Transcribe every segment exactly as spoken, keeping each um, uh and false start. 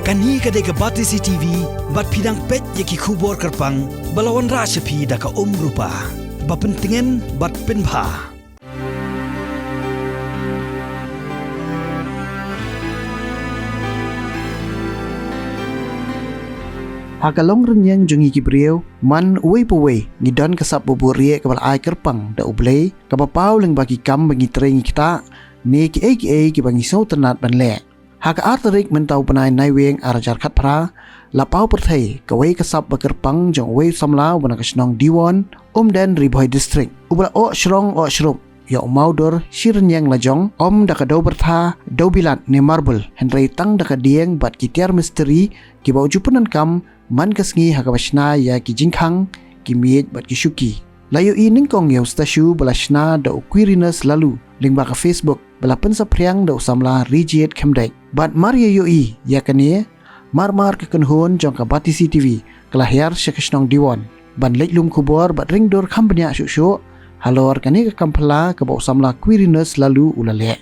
Kane ka dei ka Batesi T V, bad phi dang peit ïa ki khubor kyrpang ba la wanrah sha phi da ka Umrupa. Ba pyntngen bad pynbha. Ha ka long rynïeng jong ngi ki briew, man uwei pa uwei ngi don ka sap ba buhrieh kaba la ai kyrpang da U Blei, kaba paw lyngba ki kam ba ngi trei ngi ktah, ne kiei kiei kiba ngi sngewtynnat ban leh. Ha ka ar tarik mynta u bnai Naiwieng ar hajar khatphra, la paw pyrthei kawei ka sap ba kyrpang jong uwei u samla uba na ka shnong Diwon, Umden, Ri Bhoi District, uba la oh shrong oh shrup ïa u mawdur shi rynïeng lajong, ym da ka dewbyrtha, dewbilat ne marble, hynrei tang da ka dieng bad ki tiar mistri kiba u ju pyndonkam man ka sngi ha kaba shna ïa ki jingkhang, ki miej bad ki shuki. La ïohi nyngkong ïa u statue ba la shna da u Quirinus Lalu lyngba ka Facebook ba la pynsaphriang da u samla Rijied Khymdeit. Bad mar ïa ïohi ïa kane, mar mar ka kynhun jong ka Batesi T V ka la hiar sha ka shnong Diwon ban leit lum khubor bad ring dur kham bniah shuh shuh halor kane ka kam phylla kaba u samla Quirinus Lalu u la leh.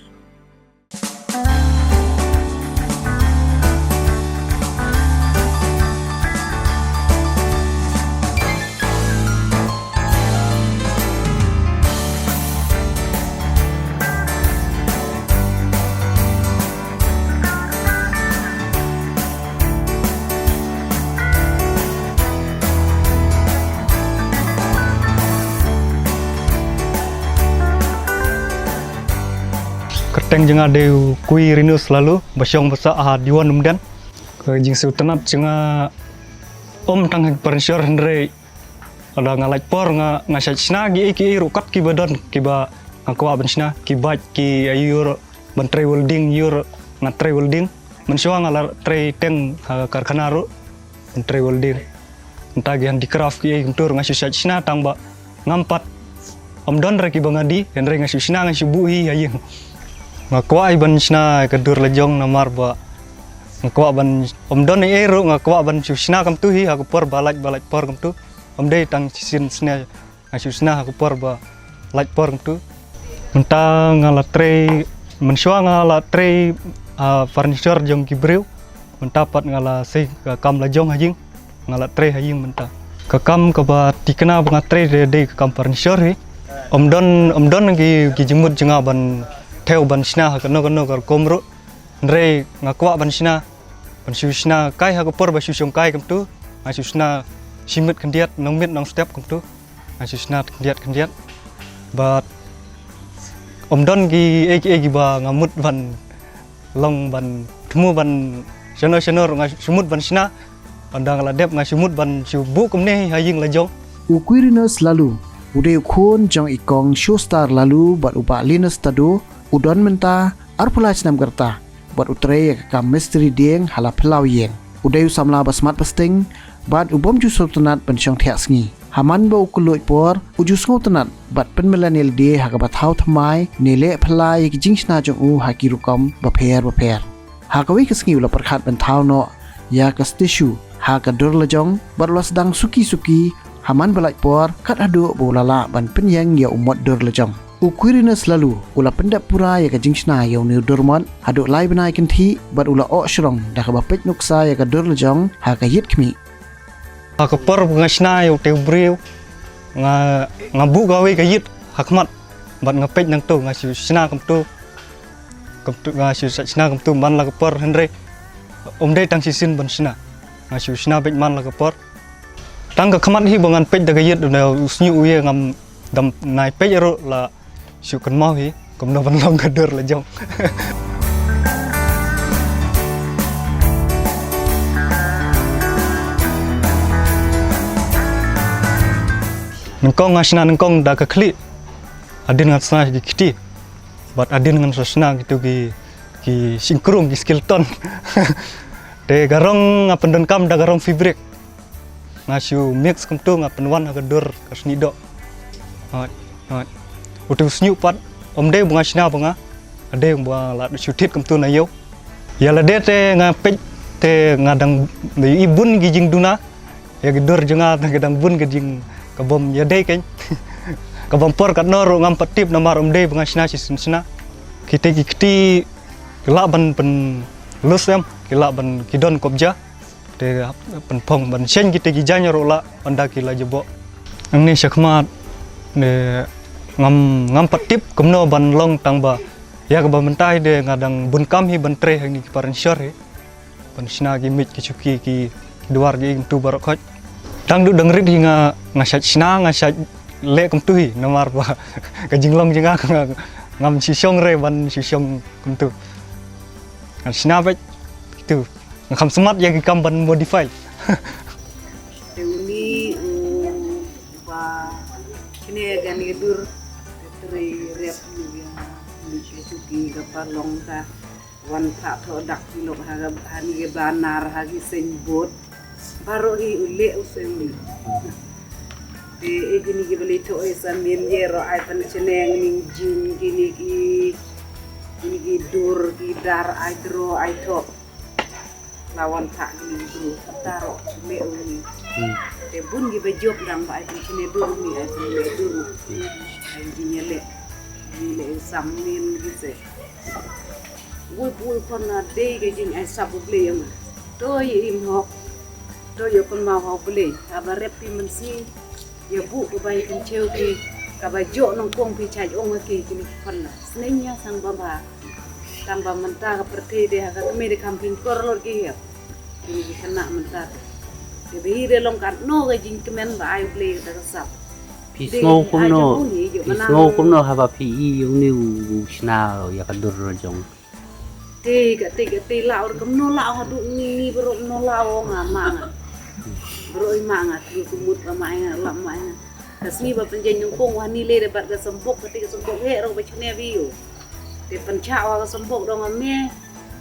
Kyrteng jong nga dei u Quirinus Lalu, ba shong ba sah ha Diwon Umden. Ka jingsngewtynnat jong nga ym tang ha ki furniture hynrei lada nga lait por nga, nga shait shna kiei kiei ruh kat kiba don kiba nga kwah ban shna, ki bike ki aiu ruh ban trei welding, aiu ruh nga trei welding. Mynshuwa nga la trei teng ha karkhana ruh ban trei welding. Mynta ki handicraft kiei kumtu ruh nga shu shait shna tang ba ngam pat, ym don re kiba nga die, hynrei nga shu shna, nga shu buh hi ha ïing. Nga kwah hi ban shna ka dur lajong namar ba nga kwah ban, ym don ei ei ruh nga kwah ban shu shna kumtu hi ha ka por ba lait, ba lait por kumtu. Ym dei tang shisien sne, nga shu shna ha ka por ba lait por kumtu. Mynta nga la trei, mynshuwa nga la trei, ah, furniture jong ki briew. Mynta pat nga la sei ka kam lajong ha ïing, nga la trei ha ïing mynta. Ka kam kaba thikna ba nga trei dei, dei ka kam furniture hi. Ym don, ym don ki, ki jingmut jong nga ban thew ban shna ha kano kano ka rukom ruh. Hynrei nga kwah ban shna, ban shu shna kai ha ka por ba shu shong kai kumtu. Nga shu shna shi miet khyndiat, nong miet nong step kumtu. Nga shu shna khyndiat khyndiat. Bad ym don kiei kiei kiba nga mut ban long ban thmu ban shano shano ruh nga shu mut ban shna. Ynda nga la dep nga shu mut ban shu buh kumne hi ha ïing lajong. U Quirinus Lalu u dei u khun jong i kong Shostar Lalu bad u bah Linus Tadu, u don mynta arphew lai snem ka rta bad u trei ïa ka kam mistri dieng ha la phyllaw ïing. U dei u samla ba smat ba sting bad u bym ju sngewtynnat ban shong thiah sngi. Ha man ba u kylluid por, u ju sngewtynnat bad pynmlien ïa lade ha kaba thaw thymmai ne leh phylla ïa ki jingshna jong u ha ki rukom bapher bapher. Ha kawei ka sngi u la pyrkhat ban thaw noh ïa ka statue ha ka dur lajong bad u la sdang suki suki ha man ba lait por kat haduh ba u la lah ban pynïeng ïa u mot dur lajong. U Quirinus Lalu u la pyndep pura ïa ka jingshna ïa une u dur mot haduh lai bnai kynthih bad u la oh shrong da kaba peit nuksa ïa ka dur lajong ha ka ïit khmih. Ha ka por ba nga shna ïa utei u briew, nga, nga buh kawei ka ïit ha khmat bad nga peit nangto, nga shu shna kumto. Kumto, nga shu shna kumto man la ka por, hynrei ym dei tang shisien ban shna. Nga shu shna beit man la ka por. Tang ka khmat hi ba ngan peit da ka ïit, u shñiuh u ïeng, ngam dam nai peit ruh la shu kynmaw hi kumno ban long ka dur lajong. Nyngkong nga shna nyngkong da ka khlieh. Hadien ngan shna ki kti. Bad hadien ngan sa shna kito ki, ki shynkrung, ki skeleton. Te ka rong nga pyndonkam da ka rong fabric. Nga shu mix kumto, nga pynwan ha ka dur ka snieh doh. Hooid, hooid. Uto u shñiuh pat, ym dei ba nga shna ba nga, dei ba la shu thied kumto na ïew. Ïa lade te nga peit te nga dang ïohi bun ki jingduna ïa ki dur jong nga, te ka dang bun ka jing, ka bym ïadei kein. Ka bym por katno ruh ngam pat tip namar ym dei ba nga shna shisien shna. Kite ki kti ki lah ban pynlus em. ki lah ban ki don kop ja. Te pynphong ban shen kita ki jaiñ ruh lah ban da ki la jabok. Ang ni shakmat de ngam ngam pat tip kumno ban long tang ba ya ka ba mynta hi de nga dang bun kam hi ban trei ha ni ki paran shor hi. Ban shna ki mit ki chuki ki duar ki ing tu barok khot. Tang du dang rit hi nga nga shait shna nga shait leh kumtu hi namar ba ka jinglong jing nga ngam shishong re ban shishong kumtu. Nga shna bek tu. Nga kham smat ya ki kam ban modify. Te uni u ba kine gan idur. Te tri rep ni ya ni ke chuki ga palong ka. Wan pha tho dak pilok ha ga ha ni ga banar ha gi seng bot. Baroh hi u leh u seng ni. Te e kini ki beli tho e sa min ye ro ai pan cheneng ning jin kini ki kini ki dur ki dar ai dro ai tho. Lawan pha kini ki dur taro leh u ni. Te bun ki ba jop dang ba ai pan cheneng dur ni ai pan leh dur. Ai jin ye leh. Ni leh sam min ki se. Wui pui khon na dei ka jing ai sap u Blei ïa nga. To ïa im hok. To ïa kon ma hok Blei. Ka ba rep pi men si. Ïa bu ka ba ïa kan cheu ki. Ka ba jo nong kong pi chai ong ki ki ni khon na. Sneng ïa sang ba ba. Tang ba mynta ka pyrthei de ha ka kmie de kam pin kor lor ki hiap. Ki ni ki khynnah mynta de. Te ba hi de long kan no ka jing kmen ba ai u Blei ka ta ka sap. Phi sngew kumno, phi sngew kumno haba phi i ïa une u shna ïa ka dur jong. Te ka te ka te la or kumno la ha du ni ni bro no la o nga ma nga. Bro i ma nga tu tu mut ba ma nga la ma nga. Ka sni ba penjen yung kong wa ni le de bat ka sembok ka te ka sembok he ro ba chne bi yo. Te pencha wa ka sembok dong ame.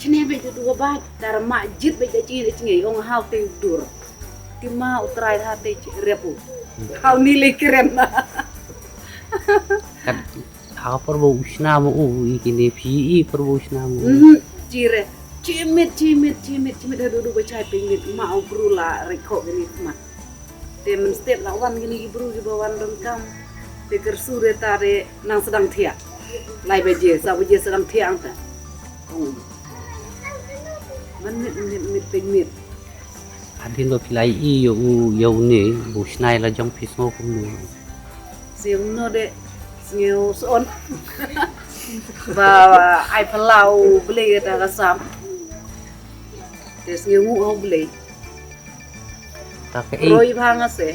Chne bi tu tu ba tar ma jit bi da chi da chi ong hau te dur. Ti ma u trai ha te repu. Hau ni le kren. Kat ha ka por ba u shna mo u i kine phi i por ba u shna mo u. Mhm. Chire. Chimit chimit chimit chimit ha du du ba chai pingit ma u bru la rekho gani ma. Te men step la wan gini ki bru ki ba wan dong kam. Te ker sure ta de nang sedang thiak. Lai baje sa baje sedang thiak ta. Man mit mit mit ping mit. Adin ba pilai i yo u yo ne bu snai la jong pis ngo kum ne. Sing no de sing yo son. Ba ai palau beli ta ka sam. Te sing yo ngu au beli. Ta ka ei. Roi bha nga se.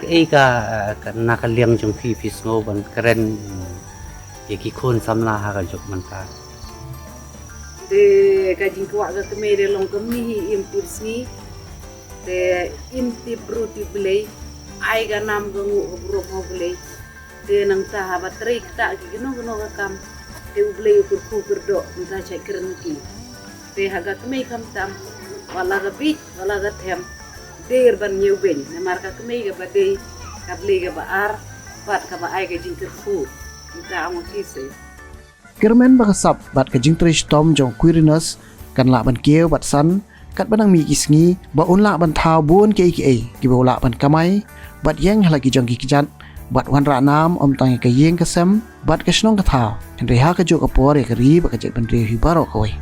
Ka ei ka, ka na ka liang jong phi phi sngew ban kren, mm, ïa ki khun samla ha ka juk mynta. Te ka jingkwah ka kmie de long ka mi hi im tip sngi. Te im tip bru tip blei. Ai ka nam ka ngu ka bru ha blei. Te nangta haba trei kata ki kino kino ka kam. Te u Blei u kyrkhu kyrdoh nangta chai kren ki. Te ha ka kmie khamtam. Wala ka bit, wala ka them. Der ban ñiew beiñ. Namar ka kmie kaba dei, ka Blei kaba ar, bad kaba ai ka jingkyrkhu. Nangta ong ki se. Kyrmen ba ka sap bad ka jingtrei shitom jong Quirinus kan lah ban kiew bad san, katba nang mih ki sngi, ba un lah ban thaw bun kiei kiei, kiba u lah ban kamai, bad ïeng ha la ki jong ki kjat, bad wanrah nam ym tang ïa ka ïing ka sem, bad ka shnong ka thaw, hynrei ha kajuh ka por ïa ka ri bad ka jaitbynriew hi baroh kawei.